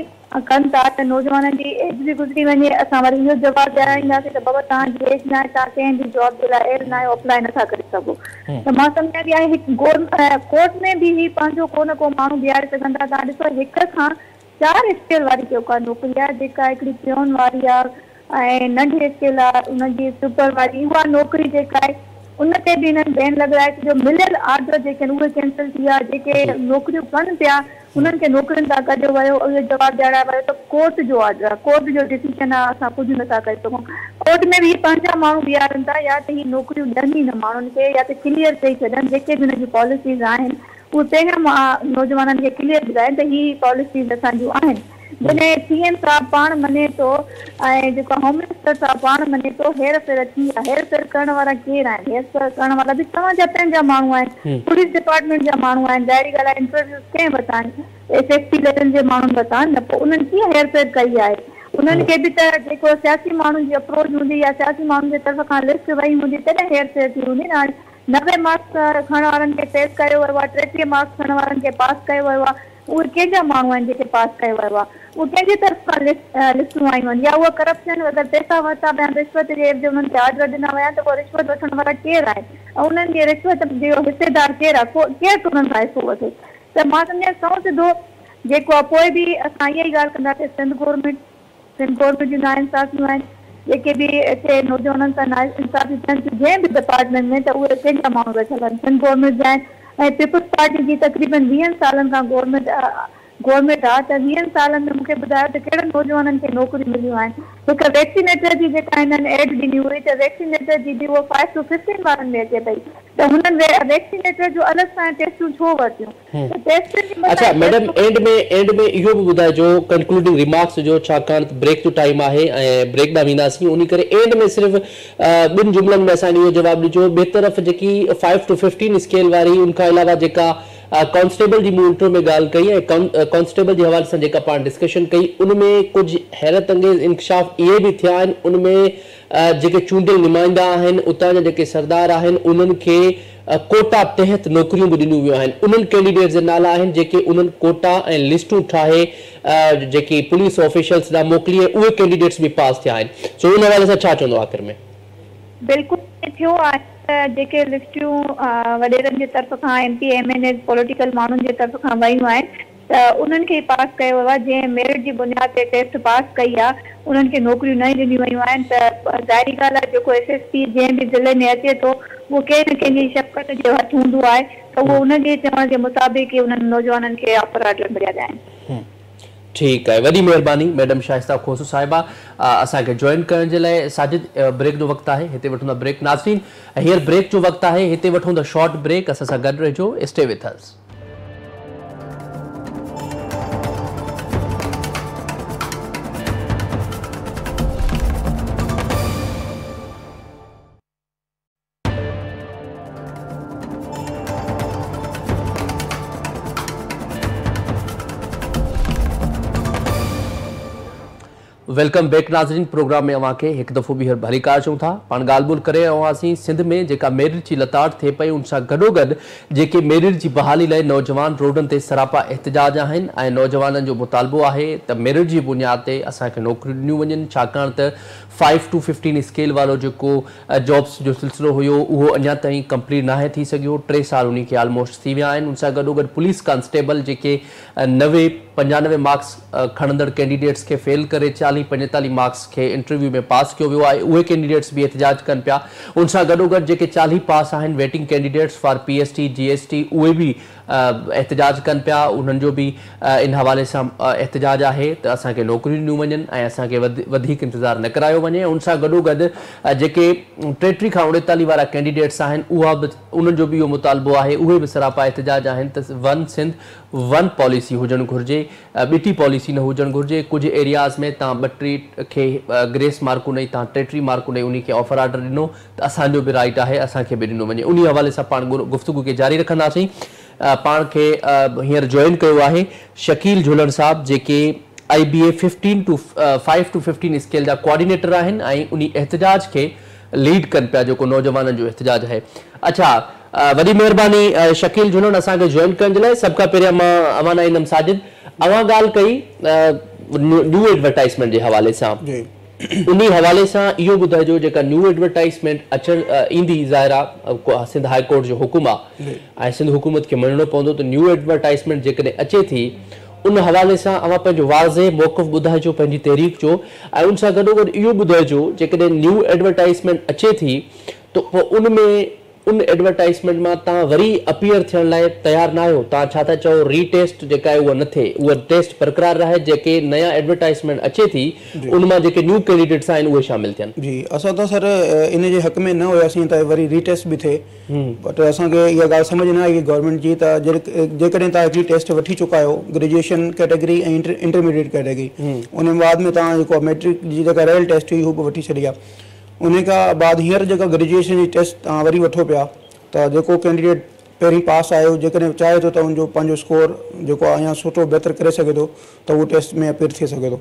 S3: ڪن ٿا ته نوجوانن جي ايج به گذري وڃي، اسان وري اهو جواب ڏيارائينداسين ته بابا توهان جي ايج ناهي، توهان ڪنهن به جاب جي لاء اهل ناهيو، اپلائي نٿا ڪري سگهو. ته مان سمجهان ٿي ۽ هڪ ڪورٽ ۾ به هي پنهنجو ڪو نه ڪو ماڻهو بيهاري سگهن ٿا، توهان ڏسو هڪ کان 4 اسڪيل واري جيڪا نوڪري آهي، جيڪا هڪڙي پيون واري آهي ۽ ننڍي اسڪيل آهي ان جي سپر واري اها نوڪري جيڪا آهي ان تي به هنن بين لڳرائي ڇڏيو، مليل آرڊر جيڪي آهن اهي ڪينسل ٿي ويا، جيڪي نوڪريون ڪن پيا انهن کي نوڪرين تان ڪڍيو ويو، اهو جواب ڏيارائي ويو ته ڪورٽ جو آرڊر آهي، ڪورٽ جو ڊسيشن آهي، اسان ڪجهه نٿا ڪري سگهون. ڪورٽ ۾ به هي پنهنجا ماڻهو بيهارن ٿا، يا ته هي نوڪريون ڏين ئي نه ماڻهن کي يا ته ڪليئر چئي ڇڏن، جيڪي به هن جون پاليسيز آهن اهي پهريان نوجوانن کي ڪليئر ٻڌائين ته هي پاليسيز اسان جون آهن. جڏهن سي ايم صاحب پاڻ مڃي ٿو ۽ جيڪو هوم منسٽر صاحب پاڻ مڃي ٿو هير ڦير ٿي آهي، هير ڦير ڪرڻ وارا ڪير آهن؟ هير ڦير ڪرڻ وارا به توهان جا پنهنجا ماڻهو آهن، پوليس ڊپارٽمينٽ جا ماڻهو آهن، ظاهري ڳالهه آهي انٽرويوز ڪنهن ورتا آهن؟ ايس ايس پي ليول جي ماڻهن ورتا آهن نه، پوء انهن ڪيئن هير ڦير ڪئي آهي؟ انهن کي به ته جيڪو سياسي ماڻهن جي اپروچ هوندي يا سياسي ماڻهن جي طرف کان لسٽ وئي هوندي تڏهن هير ڦير ٿي هوندي نه. هاڻي 90 مارڪس کڻڻ وارن کي فيل ڪيو ويو آهي، 33 مارڪس کڻڻ وارن کي پاس ڪيو ويو آهي، اهي ڪنهن جا ماڻهو آهن جيڪي پاس ڪيو ويو آهي؟ اهي ڪنهن جي طرف کان لسٽون آيون آهن يا اها ڪرپشن اگر پئسا ورتا ويا آهن رشوت جي عيوض انهن کي آرڊر ڏنا ويا آهن ته اها رشوت وٺڻ وارا ڪير آهن ۽ انهن جي رشوت جو حصيدار ڪير آهي ڪو ڪير ٿو انهن کان حصو وٺي ته مان سمجهان سنئون سڌو جيڪو آهي پوء به اسان اها ئي ڳالهه ڪنداسين سنڌ گورنمينٽ سنڌ گورنمينٽ جون ناانصافيون آهن جيڪي به هتي نوجوانن سان ناانصافيون ٿين ٿيون جنهن به ڊپارٽمينٽ ۾ ته اهي ڪنهن جا ماڻهو ويٺل آهن سنڌ گورنمينٽ جا آهن ۽ پيپلز پارٽي جي تقريبن 20 سالن کان گورنمينٽ گورنمينٽ آ ته 20 سالن ۾ مونکي ٻڌايو ته ڪهڙن نوجوانن کي نوڪريون مليون آهن هڪ ويڪسينيٽر جي جيڪا هنن ايڊ ڏني هئي ته ويڪسينيٽر جي به اهو 5 ٽو 15 وارن ۾ اچي پئي ته هنن ويڪسينيٽر جو الڳ سان ٽيسٽون ڇو ورتيون ته ٽيسٽن جي
S1: اڇا
S3: مٿان
S1: ميڊم
S3: ٽيسٽون
S1: اينڊ ۾ اينڊ ۾ اهو به ٻڌائجو ڪنڪلوڊنگ ريمارڪس ڏجو ڇاڪاڻ ته بريڪ جو ٽائيم آهي ۽ بريڪ ڏانهن وينداسين انهي ڪري اينڊ ۾ صرف ٻن جملن ۾ اسان کي اهو جواب ڏجو ٻئي طرف جيڪي 5 ٽو 15 اسڪيل واري ان کان علاوه جيڪا ڪانسٽيبل جي مون انٽرو ۾ ڳالهه ڪئي ۽ ڪانسٽيبل جي حوالي سان جيڪا پاڻ ڊسڪشن ڪئي ان ۾ ڪجهه حيرت انگيز انڪشاف اهي به ٿيا آهن. ان ۾ جيڪي چونڊيل نمائندا آهن، اتان جا جيڪي سردار آهن، انهن کي ڪوٽا تحت نوڪريون به ڏنيون ويون آهن. انهن ڪينڊيڊيٽس جا نالا آهن جيڪي انهن ڪوٽا ۽ لسٽون ٺاهي جيڪي پوليس آفيشلز ڏانهن موڪلي ۽ اهي ڪينڊيڊيٽس به پاس ٿيا آهن. سو ان حوالي سان ڇا چوندو آخر ۾؟
S3: بلڪل ائين ٿيو آهي ته جيڪي لسٽيون وڏيرن جي طرف کان M P M N As political ماڻهن جي طرف کان ويون آهن ته انهن کي ئي پاس ڪيو ويو آهي جنهن ميرٽ جي بنياد تي ٽيسٽ پاس ڪئي آهي انهن کي نوڪريون نه ڏنيون ويون آهن ته ظاهري ڳالهه آهي جيڪو ايس ايس پي جنهن به ضلعي ۾ اچي ٿو اهو ڪنهن نه ڪنهن جي شفقت جو هٿ هوندو آهي ته اهو ان جي چوڻ جي مطابق ئي انهن نوجوانن کي آفر آرڊر مليا ويا آهن.
S1: ٺيڪ آهي وڏي مهرباني ميڊم شائسته کوسو صاحبه اسان کي جوائن ڪرڻ جي لاء. ساجد بريڪ جو وقت آهي هتي وٺون ٿا بريڪ. ناظرين هينئر بريڪ جو وقت آهي هتي وٺون ٿا شارٽ بريڪ، اسان سان گڏ رهجو، اسٽي وٿ اس. Welcome back ناظرين، پروگرام ۾ اوهان کي هڪ دفعو ٻيهر ڀليڪار چئون ٿا. پاڻ ڳالهه ٻولهه ڪري رهيا هئاسين سنڌ ۾ جيڪا ميرٽ جي لتاڙ ٿئي پئي ان سان گڏوگڏ جيڪي ميرٽ جي بحالي لاء نوجوان روڊن تي سراپا احتجاج آهن ۽ نوجوانن جو مطالبو آهي ته ميرٽ جي بنياد تي اسان کي نوڪريون ڏنيون وڃن، ڇاڪاڻ ته فائيو ٽو ففٽين اسڪيل وارو جيڪو جابس جو سلسلو هيو اهو اڃا تائين ڪمپليٽ ناهي ٿي سگهيو، 3 سال انهي کي آلموسٽ ٿي ويا آهن. ان سان گڏوگڏ پوليس ڪانسٽيبل جيڪي 90 95 مارڪس کڻندڙ ڪينڊيڊيٽس کي فيل ڪري 40 45 مارڪس کي انٽرويو ۾ پاس ڪيو ويو آهي، اهي ڪينڊيڊيٽس به احتجاج ڪن پيا. ان سان گڏوگڏ جيڪي 40 پاس آهن waiting candidates for P S T G S T اهي به احتجاج ڪن پيا، انهن جو به ان حوالي سان احتجاج آهي ته اسان کي نوڪريون ڏنيون وڃن ۽ اسان کي وڌيڪ انتظار نه ڪرايو وڃي. ان سان گڏوگڏ جيڪي 33 کان 39 وارا ڪينڊيڊيٽس آهن اها به انهن جو به اهو مطالبو آهي، اهي به سراپا احتجاج آهن ته ون سنڌ ون پاليسي هجڻ گهرجي، ٻٽي پاليسي نه هجڻ گهرجي. ڪجهه ايرياز ۾ تان 32 کي گريس مارڪون ڏئي تان 33 مارڪون ڏئي انهي کي آفر آرڊر ڏنو ته اسان جو به رائيٽ آهي اسان کي به ڏنو وڃي. انهي حوالي سان پاڻ گفتگو کي جاري رکنداسين. پاڻ کي هينئر جوائن ڪيو آهي شڪيل جهولڻ صاحب جيڪي آئي بي اي 15 ٽو 5 ٽو 15 اسڪيل جا ڪوآرڊينيٽر آهن ۽ انهي احتجاج کي ليڊ ڪن پيا جيڪو نوجوانن جو احتجاج آهي. اڇا وڏي مهرباني شڪيل جهولڻ اسان کي جوائن ڪرڻ جي لاء. سڀ کان پهريان مان اوهان ڏانهن ايندم ساجد، اوهان ڳالهه ڪئي نيو ايڊورٽائزمينٽ جي حوالي سان، انهي حوالي سان اهو ٻڌائجو جيڪا نيو ايڊورٽائزمينٽ اچڻ ايندي ظاهر آ سنڌ هاء ڪورٽ جو حڪم آ ۽ سنڌ حڪومت کي مڃڻو پوندو ته نيو ايڊورٽائزمينٽ جيڪڏهن اچي ٿي ان حوالي سان اوهان پنهنجو واضح موقف ٻڌائجو پنهنجي تحريڪ جو ۽ ان سان گڏوگڏ اهو ٻڌائجو جيڪڏهن نيو ايڊورٽائزمينٽ اچي ٿي ته پوء ان ۾ ان ايڊورٽائزمينٽ مان توهان وري اپيئر ٿيڻ لاء تيار ناهيو، توهان ڇا ٿا چئو ري ٽيسٽ جيڪا آهي اها نه ٿئي، اها ٽيسٽ برقرار رهي، جيڪي نيا ايڊورٽائزمينٽ اچي ٿي ان مان جيڪي نيو ڪينڊيڊيٽس آهن اهي شامل ٿين.
S2: جي اسان ته سر ان جي حق ۾ نه هياسين ته وري ري ٽيسٽ به ٿئي بٽ اسان کي اها ڳالهه سمجهه نه آئي گورنمينٽ جي ته جيڪڏهن توهان هڪڙي ٽيسٽ وٺي چڪا آهيو گريجوئيشن ڪيٽيگري ۽ انٽرميڊيٽ ڪيٽيگري ان بعد ۾ توهان جيڪو ميٽرڪ جي جيڪا رهيل ٽيسٽ هئي هو به وٺي ڇڏي آهي انهي کان بعد هينئر جيڪا گريجوئيشن جي ٽيسٽ توهان وري وٺو پيا ته جيڪو ڪينڊيڊيٽ پهرين پاس آهي جيڪڏهن چاهي ٿو ته ان جو پنهنجو اسڪور جيڪو آهي اڃا سٺو بهتر ڪري سگهي ٿو ته اهو ٽيسٽ ۾ اپيئر ٿي سگهي ٿو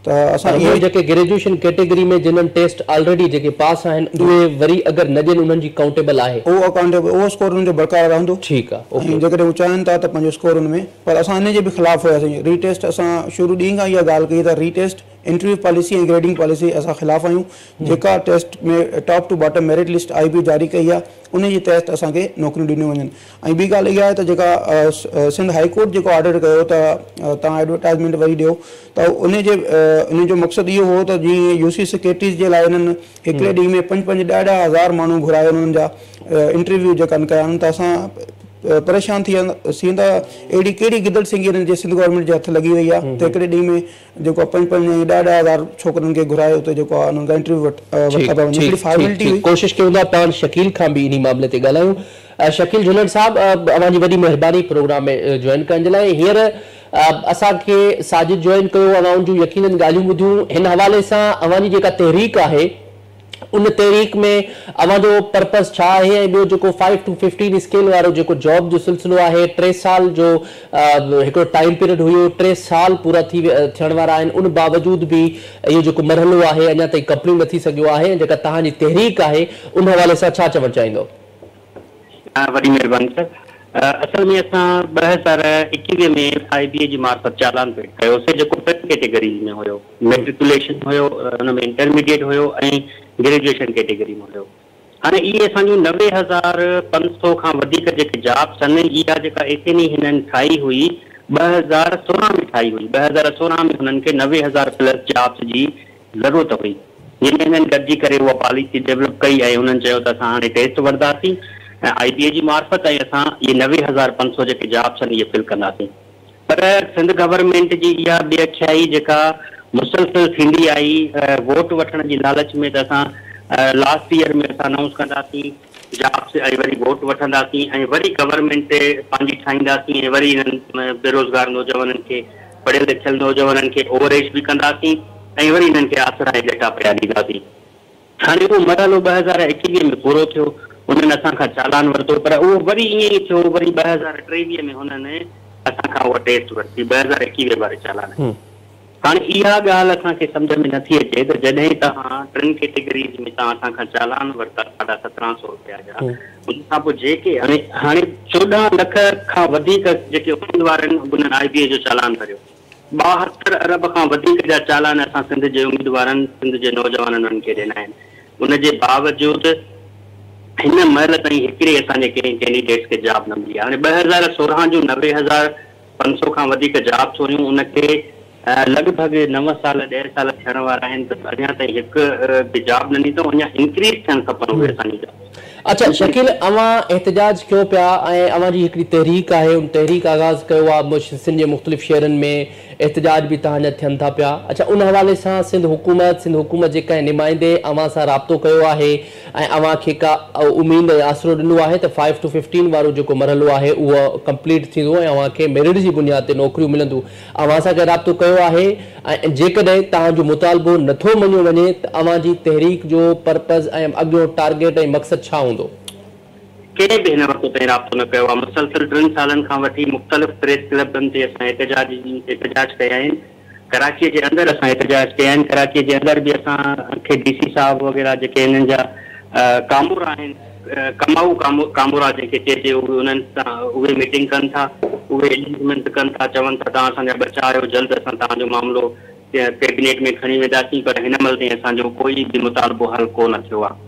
S2: ته اسان
S1: اهي جيڪي گريجوئيشن ڪيٽيگري ۾ جنهن ٽيسٽ آلريڊي جيڪي پاس آهن اهي وري اگر نه ڏين انهن جي ڪائونٽيبل آهي.
S2: اهو اڪائونٽيبل اهو اسڪور انهن جو برقرار رهندو.
S1: ٺيڪ آهي اوڪي.
S2: ۽ جيڪڏهن هو چاهين ٿا ته پنهنجو اسڪور ان ۾ پر اسان ان جي به خلاف هياسين ري ٽيسٽ اسان شروع ڏينهن کان اها ڳالهه ڪئي ته retest interview policy ۽ grading policy اسان خلاف آهيون جيڪا test ۾ top to bottom merit list I B جاري ڪئي آهي ان جي تحت اسان کي نوڪريون ڏنيون وڃن ۽ ٻي ڳالهه اها آهي ته جيڪا سنڌ هائي ڪورٽ جيڪو آرڊر ڪيو ته توهان ايڊورٽائزمينٽ وري ڏيو ته ان جي ان جو مقصد اهو هو ته جيئن يو سي سيڪريٽريز جي لاء انهن هڪڙي ڏينهن ۾ پنج پنج ڏهه ڏهه هزار ماڻهو گهرائي انهن جا انٽرويو جيڪا ڪيا آهن ته اسان پريشان ٿي وياسين ته اهڙي ڪهڙي گدڙ سنگهي انهن جي سنڌ گورنمينٽ جي هٿ لڳي وئي آهي ته هڪڙي ڏينهن ۾ جيڪو آهي پنج پنج ۽ ڏهه ڏهه هزار ڇوڪرن کي گهرائي اتي جيڪو آهي انهن کان انٽرويو ورتا پيا وڃن هڪڙي فارملٽي هئي.
S1: ڪوشش ڪيون ٿا پاڻ شڪيل کان به انهي معاملي تي ڳالهايون. شڪيل جهلڻ صاحب اوهان جي وڏي مهرباني پروگرام ۾ جوائن ڪرڻ جي لاء. هينئر اسان کي ساجد جوائن ڪيو اوهان ان جون يقينن ڳالهيون ٻڌيون. هن حوالي سان اوهان جي جيڪا تحريڪ آهي ان تحريڪ ۾ اوهان جو پرپز ڇا آهي ۽ ٻيو جيڪو 5 ٽو 15 اسڪيل وارو جيڪو جاب جو سلسلو آهي 3 سال جو هڪڙو ٽائيم پيريڊ هيو 3 سال پورا ٿي ٿيڻ وارا آهن ان باوجود به اهو جيڪو مرحلو آهي اڃا تائين ڪمپليٽ نه ٿي سگهيو آهي ۽ جيڪا توهان جي تحريڪ آهي ان حوالي سان ڇا چوڻ چاهيندو؟
S4: وڏي مهرباني سر. اصل ۾ اسان 2021 ۾ آء بي اي جي معرفت چالان پيش ڪيوسي جيڪو ٽن ڪيٽيگريز ۾ هيو، ميٽريڪوليشن هيو، ان ۾ انٽرميڊيٽ هيو ۽ گريجوئيشن ڪيٽيگري ۾ هيو. هاڻي اهي اسان جون 90,500 کان وڌيڪ جيڪي جابس آهن اها جيڪا ايس اين اي هنن ٺاهي هئي 2016 ۾ ٺاهي هئي، 2016 ۾ هنن کي 90,000 پلس جابس جي ضرورت هئي، جنهن ۾ هنن گڏجي ڪري اها پاليسي ڊيولپ ڪئي ۽ هنن چيو ته اسان هاڻي ٽيسٽ وٺنداسين آء بي اي جي معرفت ۽ اسان اهي 90,500 جيڪي جابس آهن اهي فل ڪنداسين. پر سنڌ گورنمينٽ جي اها بي اکيائي جيڪا مسلسل ٿيندي آئي ووٽ وٺڻ جي لالچ ۾ ته اسان لاسٽ ايئر ۾ اسان انائونس ڪنداسين جابس ۽ وري ووٽ وٺنداسين ۽ وري گورنمينٽ پنهنجي ٺاهينداسين ۽ وري انهن بيروزگار نوجوانن کي پڙهيل لکيل نوجوانن کي اوور ايج به ڪنداسين ۽ وري انهن کي آسرا ۽ ڄٽا پيا ڏينداسين. هاڻي اهو مرحلو 2021 ۾ پورو ٿيو، انهن اسان کان چالان ورتو پر اهو وري ائين ئي ٿيو، وري 2023 ۾ هنن اسان کان اها ٽيسٽ ورتي 2021 واري چالان جي. هاڻي اها ڳالهه اسان کي سمجهه ۾ نٿي اچي ته جڏهن توهان ٽن ڪيٽيگريز ۾ توهان اسان کان چالان ورتا 1750 رپيا جا ان کان پوء جيڪي هاڻي هاڻي 14 لک کان وڌيڪ جيڪي اميدوار آهن انهن آء بي اي جو چالان ڀريو. 72 ارب کان وڌيڪ جا چالان اسان سنڌ جي اميدوارن سنڌ جي نوجوانن انهن کي ڏنا آهن ان جي باوجود هن مهل تائين هڪڙي اسان جي ڪنهن ڪينڊيڊيٽس کي جاب نه ملي آهي. هاڻي 2016 جون 90,500 کان وڌيڪ جابس هيون ان کي لڳ ڀڳ 9 سال 10 سال ٿيڻ وارا آهن ته اڃا تائين هڪ به جاب نه ڏني اٿئون، اڃا انڪريز ٿيڻ کپن اهي اسان جون جابس.
S1: اڇا شڪيل اوهان احتجاج ڪيو پيا ۽ اوهان جي هڪڙي تحريڪ آهي ان تحريڪ آغاز ڪيو آهي سنڌ جي مختلف شهرن ۾ احتجاج به توهان جا ٿين ٿا پيا اڇا ان حوالي سان سنڌ حڪومت سنڌ حڪومت جي ڪنهن نمائندي اوهان سان رابطو ڪيو آهي ۽ اوهان کي ڪا اميد ۽ آسرو ڏنو آهي ته فائيو ٽو ففٽين وارو جيڪو مرحلو آهي اهو ڪمپليٽ ٿيندو ۽ اوهان کي ميرٽ جي بنياد تي نوڪريون ملنديون اوهان سان ڪنهن رابطو ڪيو آهي ۽ جيڪڏهن توهان جو مطالبو نٿو مڃيو وڃي ته اوهان جي تحريڪ جو پرپز ۽ اڳيون ٽارگيٽ ۽ مقصد ڇا هوندو؟
S4: ڪنهن به هن وقت تائين رابطو نه ڪيو آهي. مسلسل 3 سالن کان وٺي مختلف پريس ڪلبن تي اسان احتجاج احتجاج ڪيا آهن. ڪراچيء جي اندر اسان احتجاج ڪيا آهن. ڪراچيء جي اندر به اسان کي ڊي سي صاحب وغيره جيڪي هنن جا ڪامورا آهن، ڪمائو ڪامورا جنهن کي چئجي اهي انهن سان اهي ميٽنگ ڪن ٿا، اهي ارينجمينٽ ڪن ٿا، چون ٿا توهان اسان جا ٻچا آهيو، جلد اسان توهان جو معاملو ڪيبينيٽ ۾ کڻي وينداسين پر هن مهل تائين اسان جو ڪوئي به مطالبو حل ڪو نه ٿيو آهي.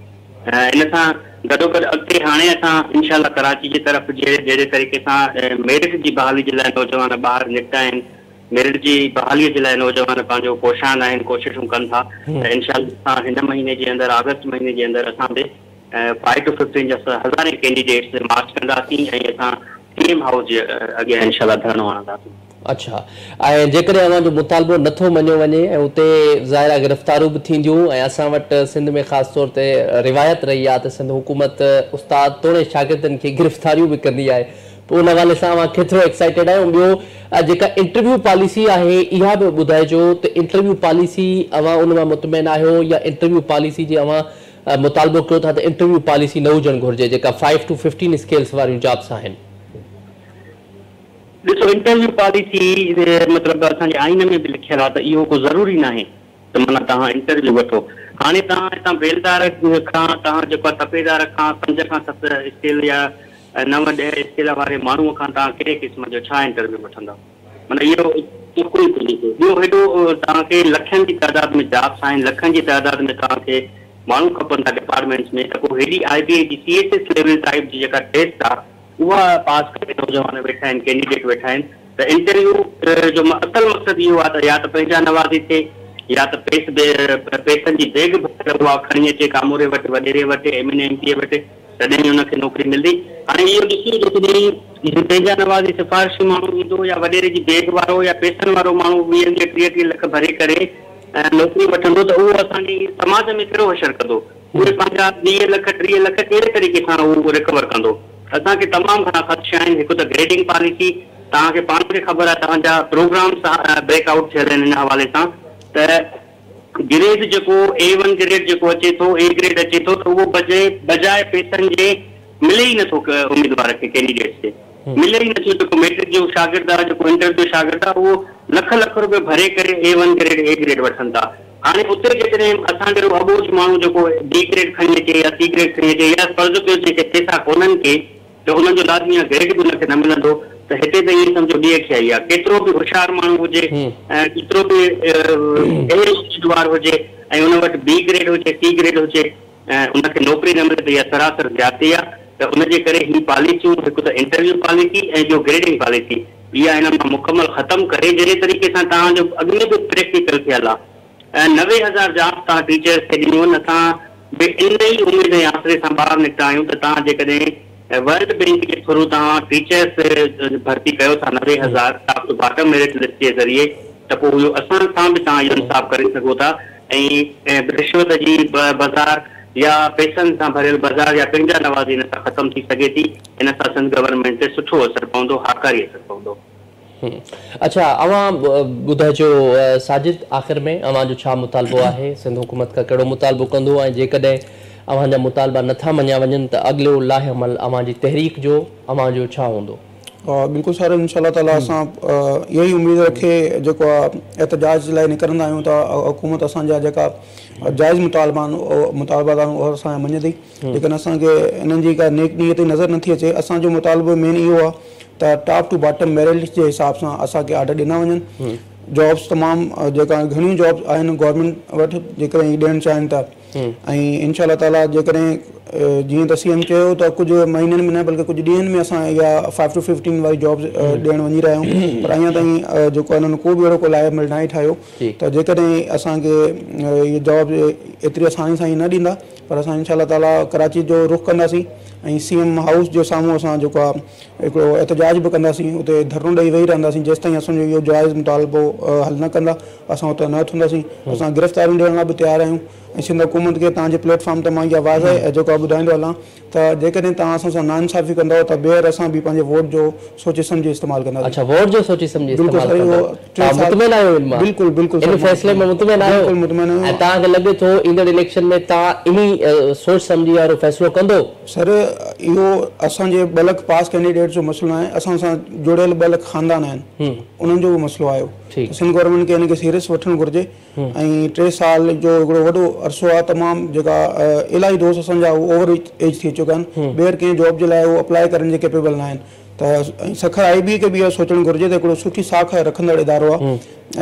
S4: ان سان گڏوگڏ اڳتي هاڻي اسان انشاء الله ڪراچي جي طرف جهڙي طريقي سان ميرٽ جي بحالي جي لاء نوجوان ٻاهر نڪتا آهن، ميرٽ جي بحالي جي لاء نوجوان پنهنجو ڪوشان آهن، ڪوششون ڪن ٿا ته انشاء الله اسان هن مهيني جي اندر آگسٽ مهيني جي اندر اسان به 5 ٽو 15 جا هزارين ڪينڊيڊيٽس مارچ ڪنداسين ۽ اسان سي ايم هائوس جي اڳيان انشاء الله ڌرڻو هڻنداسين.
S1: اڇا ۽ جيڪڏهن اوهان جو مطالبو نه ٿو مڃيو وڃي ۽ اتي ظاهر آهي گرفتاريون به ٿينديون ۽ اسان وٽ سنڌ ۾ خاص طور تي روايت رهي آهي ته سنڌ حڪومت استاد توڻي شاگردن کي گرفتاريون به ڪندي آهي پوء ان حوالي سان اوهان ڪيترو ايڪسائيٽيڊ آهيو ۽ ٻيو جيڪا انٽرويو پاليسي آهي اها به ٻڌائجو ته انٽرويو پاليسي اوهان ان مان مطمئن آهيو يا انٽرويو پاليسي جي اوهان مطالبو ڪيو ٿا ته انٽرويو پاليسي نه هجڻ گهرجي جيڪا 5 ٽو 15 اسڪيلز واريون جابس آهن.
S4: ڏسو انٽرويو پاليسي مطلب اسان جي آئين ۾ به لکيل آهي ته اهو ڪو ضروري ناهي ته معنيٰ توهان انٽرويو وٺو. هاڻي توهان هتان بيلدار کان توهان جيڪو آهي تپيدار کان 5 کان 7 اسڪيل يا 9 10 اسڪيل واري ماڻهوء کان توهان ڪهڙي قسم جو ڇا انٽرويو وٺندا؟ معنيٰ اهو تڪ ئي ڪونهي ڪو. ٻيو هيڏو توهان کي لکن جي تعداد ۾ جابس آهن، لکن جي تعداد ۾ توهان کي ماڻهو کپن ٿا ڊپارٽمينٽس ۾ ته پوء هيڏي آء بي اي جي C S S level type جي جيڪا ٽيسٽ آهي اها پاس ڪري نوجوان ويٺا آهن، ڪينڊيڊيٽ ويٺا آهن ته انٽرويو جو اصل مقصد اهو آهي ته يا ته پنهنجا نوازي ٿئي يا ته پيس پيسن جي بيگ ڀريل اها کڻي اچي ڪاموري وٽ، وڏيري وٽ، M N A M P A وٽ تڏهن ئي ان کي نوڪري ملندي. هاڻي اهو ڏسون جيڪڏهن پنهنجا نوازي سفارشي ماڻهو ايندو يا وڏيري جي بيگ وارو يا پيسن وارو ماڻهو 20 20 30 30 لک ڀري ڪري نوڪري وٺندو ته اهو اسان جي سماج ۾ ڪهڙو حشر ڪندو؟ اهي پنهنجا 20 لک 30 لک ڪهڙي طريقي سان هو ريڪور ڪندو؟ اسان کي تمام گهڻا خدشا آهن. هڪ ته گريڊنگ پاليسي توهان کي پاڻ کي خبر آهي توهان جا پروگرامس بريڪ آئوٽ ٿيل آهن ان حوالي سان ته گريڊ جيڪو اي ون گريڊ جيڪو اچي ٿو، اي گريڊ اچي ٿو ته اهو بجاء پئسن جي ملي ئي نٿو اميدوار کي، ڪينڊيڊيٽس کي ملي ئي نٿو. جيڪو ميٽرڪ جو شاگرد آهي، جيڪو انٽر جو شاگرد آهي، اهو لک لک روپيه ڀري ڪري A one grade, A grade وٺن ٿا. هاڻي اتي جيڪڏهن اسان جهڙو اٻوجهه ماڻهو جيڪو بي گريڊ کڻي اچي يا سي گريڊ کڻي اچي يا فرض ڪيو جنهن کي پئسا ڪونهن ڪي، ته انهن جو لازمي آهي گريڊ به ان کي نه ملندو. ته هتي ته ائين سمجهو ٻي اکيائي آهي. ڪيترو به هوشيار ماڻهو هجي ۽ ڪيترو به اهل اميدوار هجي ۽ ان وٽ بي گريڊ هجي، سي گريڊ هجي ۽ ان کي نوڪري نه ملي ته اها سراسر زيادتي آهي. ته ان جي ڪري هي پاليسيون، هڪ ته انٽرويو پاليسي ۽ ٻيو گريڊنگ پاليسي، اها هن مان مڪمل ختم ڪري جهڙي طريقي سان توهان جو اڳ ۾ به پريڪٽيڪل ٿيل آهي ۽ 90,000 جابس توهان ٽيچرس کي ڏنيون آهن. اسان به ان ئي اميد ۽ آسري سان ٻاهر نڪتا آهيون ته توهان جيڪڏهن ورلڊ بينڪ جي ٿرو توهان ٽيچرس ڀرتي ڪيو ٿا 90,000 top to bottom merit list جي ذريعي ته پوء اهو اسان سان به توهان اهو انصاف ڪري سگهو ٿا ۽ رشوت جي بازار يا پئسن سان ڀريل بازار يا پنهنجا نوازي ان سان ختم ٿي سگهي ٿي. ان سان سنڌ گورنمينٽ تي سٺو اثر پوندو، هاڪاري اثر پوندو.
S1: اڇا اوهان ٻڌائجو ساجد آخر ۾ اوهان جو ڇا مطالبو آهي، سنڌ حڪومت کان ڪهڙو مطالبو ڪندو ۽ جيڪڏهن اوهان جا مطالبا نٿا مڃيا وڃن ته اڳلو لائحه عمل اوهان جي تحريڪ جو اوهان جو ڇا هوندو؟
S2: بلڪل سر انشاء الله تعالي اسان اها ئي اميد رکي جيڪو آهي احتجاج لاء نڪرندا آهيون ته حڪومت اسان جا جيڪا جائز مطالبا آهن مطالبا آهن اهي اسان جا مڃندي، ليڪن اسان کي انهن جي ڪا نيڪ نيتي نظر نٿي اچي. اسان جو مطالبو مين اهو آهي ته top to bottom merit list جي حساب سان اسان کي آرڊر ڏنا وڃن. جابس تمام جيڪا گهڻيون جابس آهن گورنمينٽ وٽ جيڪڏهن هي ڏيڻ چاهين ته ۽ انشاء الله تعالي جيڪڏهن جيئن ته سي ايم چيو ته ڪجهه مهينن ۾ نه بلڪه ڪجهه ڏينهن ۾ اسان اها 5 ٽو 15 واري جابس ڏيڻ وڃي رهيا آهيون، پر اڃا تائين جيڪو انهن ڪو به اهڙو ڪو لائحه عمل ناهي ٺاهيو ته جيڪڏهن اسان کي اهي جابس ايتري آساني سان هي نه ڏيندا، پر اسان انشاء الله تعالي ڪراچي جو رخ ڪنداسين ۽ سي ايم هائوس جي سامهون اسان جيڪو آهي هڪڙو احتجاج به ڪنداسين، اتي ڌرڻو ڏئي ويهي رهنداسين جيستائين اسان جو اهو جائز مطالبو حل نه ڪندا اسان اتان نه اٿنداسين. اسان گرفتاريون ڏيڻ لاء به تيار آهيون ۽ سنڌ حڪومت کي توهان جي پليٽ فارم تي مان اها واضح جيڪو آهي ٻڌائيندو هلان ته جيڪڏهن توهان اسان سان ناانصافي ڪندؤ ته ٻيهر اسان به پنهنجي ووٽ جو سوچي سمجهي استعمال ڪنداسين.
S1: اڇا ووٽ جو سوچي سمجهي استعمال ڪندؤ. توهان مطمئن آهيو ان مان؟
S2: بلڪل بلڪل
S1: ان فيصلي مان مطمئن آهيو؟
S2: بلڪل مطمئن آهيون.
S1: ۽ توهان کي لڳي ٿو ايندڙ اليڪشن ۾ توهان انهي سوچ سمجهي وارو فيصلو ڪندو؟
S2: سر اهو اسان جي 2 لک پاس ڪينڊيڊيٽس جو مسئلو ناهي، اسان سان جڙيل 2 لک خاندان آهن انهن جو به مسئلو آهي. سنڌ گورنمينٽ کي ان کي سيريس وٺڻ گهرجي ۽ 3 سال جو هڪڙو وڏو عرصو آهي. تمام جيڪا الاهي دوست اسان جا هو اوور ايج ٿي چڪا آهن، ٻيهر ڪنهن جاب جي لاء هو اپلاء ڪرڻ جي ڪيپيبل نه آهن ته سکر آء بي اي کي به اهو سوچڻ گهرجي ته هڪڙو سٺي ساک رکندڙ ادارو آهي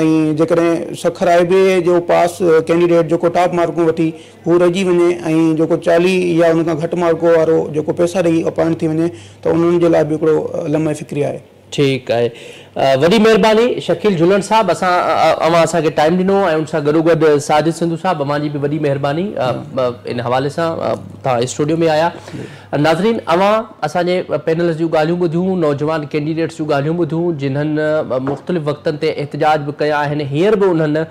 S2: ۽ جيڪڏهن سکر آء بي اي جو پاس ڪينڊيڊيٽ جيڪو ٽاپ مارڪون وٺي هو رهجي وڃي ۽ جيڪو 40 يا ان کان گهٽ مارڪو وارو جيڪو پئسا ڏئي اپائنٽ ٿي وڃي ته انهن جي لاء به هڪڙو لمحه فڪري آهي.
S1: ٺيڪ آهي وڏي مهرباني شڪيل جهلڻ صاحب اسان اوهان اسان کي ٽائيم ڏنو ۽ ان سان گڏوگڏ ساجد سنڌو صاحب اوهان جي به وڏي مهرباني ان حوالي سان توهان اسٽوڊيو ۾ آيا. ناظرين اوهان اسان جي پينلز جون ڳالهيون ٻڌيون، نوجوان ڪينڊيڊيٽس جون ڳالهيون ٻڌيون جنهن مختلف وقتن تي احتجاج به ڪيا آهن، هينئر به انهن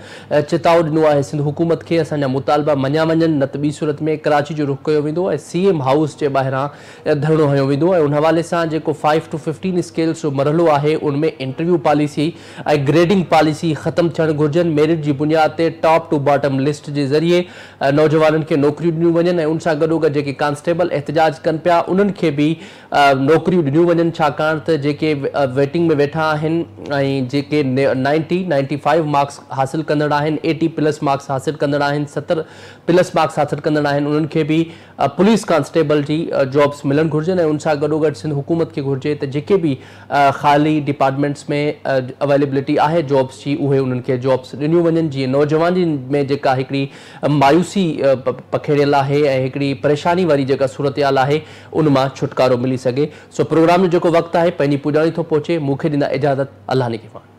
S1: چتاء ڏنو آهي سنڌ حڪومت کي اسان جا مطالبا مڃيا وڃن نه ته ٻي صورت ۾ ڪراچي جو رخ ڪيو ويندو ۽ سي ايم هائوس جي ٻاهران ڌرڻو هنيو ويندو ۽ ان حوالي سان جيڪو فائيو ٽو ففٽين اسڪيلز جو مرحلو آهي ان ۾ انٽرويو پاليسي ۽ گريڊنگ پاليسي ختم ٿيڻ گهرجن، ميرٽ جي بنياد تي ٽاپ ٽو باٽم لسٽ جي ذريعي نوجوانن کي نوڪريون ڏنيون وڃن ۽ ان سان گڏوگڏ جيڪي ڪانسٽيبل احتجاج ڪن پيا انهن کي به نوڪريون ڏنيون وڃن ڇاڪاڻ ته جيڪي ويٽنگ ۾ ويٺا آهن ۽ جيڪي نائنٽي، نائنٽي فائيو مارڪس حاصل ڪندڙ آهن، ايٽي پلس مارڪس حاصل ڪندڙ آهن، 70 پلس مارڪس حاصل ڪندڙ آهن انهن کي به پوليس ڪانسٽيبل جي جابس ملڻ گهرجن ۽ ان سان گڏوگڏ سنڌ حڪومت کي گهرجي ته جيڪي به خالي ڊپارٽمينٽس ۾ اويليبلٽي آهي جابس جي اهي انهن کي جابس ڏنيون وڃن جيئن نوجوانن ۾ جيڪا هڪڙي مايوسي پکيڙيل آهي ۽ هڪڙي پريشاني واري جيڪا صورتحال آهي ان مان ڇوٽڪارو ملي سگهي. سو پروگرام جو جيڪو وقت آهي پنهنجي پڄاڻي ٿو پهچي مون کي ڏيندا اجازت الله نگهبان.